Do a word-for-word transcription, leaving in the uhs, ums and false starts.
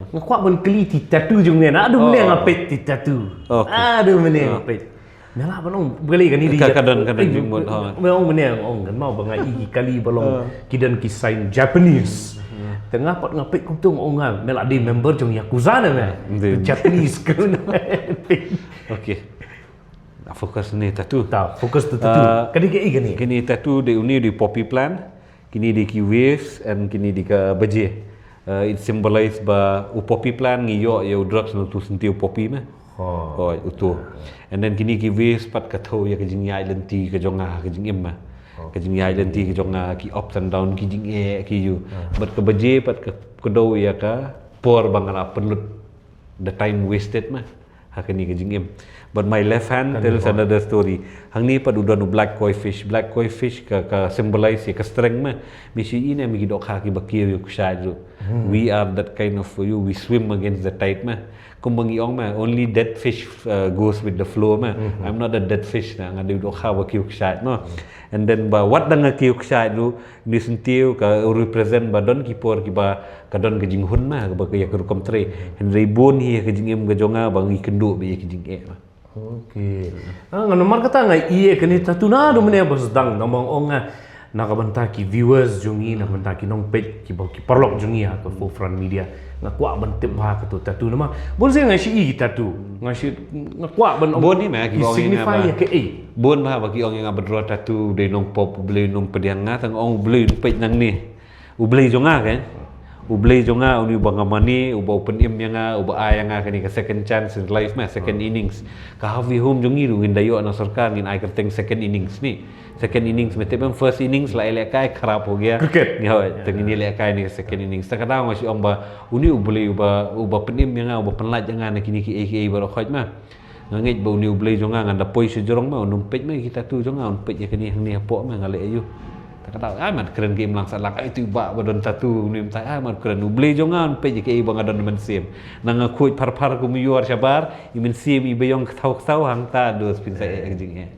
Nga kwah ban kylli ti tattoo jong me, naduh mynne nga peit ti tattoo. Naduh mynne nga peit. Me lah ban ong, beli kane di ka don, ka don jingmut, ha. Me ong mynne, ong kan mau ba nga i ki kali ba long ki don ki sign Japanese. Te nga pat nga peit kumtu, ong nga, me lah dei member jong Yakuza ne me. Japanese kan. Okay. Focus ne tattoo. Ta focus tu tattoo. Kane ka i kane. Kane tattoo dei, une dei poppy plant. Kine dei ki waves and kine dei ka baje. Uh, it symbolize ba u poppy plant ngi ïoh ïa u drugs na utu syntiew poppy ma. Oh, utu. And then kine ki waves pat ka thew ïa ka jingïaid lynti ka jong nga ha ka jingim ma. Ka jingïaid lynti ka jong nga, ki ups and down, ki jingeh ki ïa. But ka baje pat ka kdew ïa ka por ba nga la pynlut, the time wasted ma. Ha kane ka jingim. But my left hand tells another story. Hangne pat u don u black koi fish. Black koi fish ka, ka symbolize ïa ka strength ma. Me shu i ne me ki dohkha kiba kiew ïa u kshaid ruh. We are that kind of, you, we swim against the tide ma. Kumba ngi ong ma, only dead fish, uh, goes with the flow ma. I'm not a dead fish na, nga dei u dohkha ba kiew kshaid ma. And then ba wat da nga kiew kshaid ruh, une syntiew ka represent ba don ki por kiba ka don ka jinghun ma, kaba ka ïa ka rukom trei. Hynrei bun hi ka jingim ka jong nga ba ngi kynduh bad ïa ka jingeh ma. Okay. Ah, nga namar kata nga ïa kane tattoo naduh mynne ba sdang, namar ong nga na ka bynta ki viewers jong ngi, na ka bynta ki nongpeit, kiba ki paralok jong ngi ha ka Forefront Media. Nga kwah ban tip bha kato tattoo namar bun sien nga shu i ki tattoo. Nga shu, nga kwah ban ong bun hi ma ki signify ïa kaei. Bun bha ba ki ong ïa nga ba draw tattoo dei nongpop, u Blei u nongpdiang, nga tang ong u Blei u nongpeit nangne. U Blei jong nga ke. U Blei jong nga, une uba nga mane, uba u pynim ïa nga, uba ai ïa nga kane ka second chance in life ma, second innings. Ka Harvey Home jong ngi ruh ngin da ïoh na sorkar ngin ai kyrteng second innings ne. Second innings, me tip em, first innings la ïalehkai, kharap ho gaya. Cricket. Te ngin ïalehkai ne second innings. Ta ka daw nga shu ong ba une u Blei uba, uba pynim ïa nga, uba pynlait ïa nga na kine kiei kiei baroh khoit ma. Nga ngeit ba une u Blei jong nga, ngan da poi sha jrong ma, un ym peit ma ïa ki tattoo jong nga, un peit ïa kane hangne hapoh ma, nga leh aïu. Ta ka daw, ai mat kren ki imlang sahlang, ai tu ba, ba don tattoo, une mynta, ai mat kren, u Blei jong nga un peit ïa kiei ba nga don mynsiem. Na nga khuid phar phar kum u ïor shabar, i mynsiem iba ïong kthaw kthaw hangta, dos pynsa eh ka jingeh.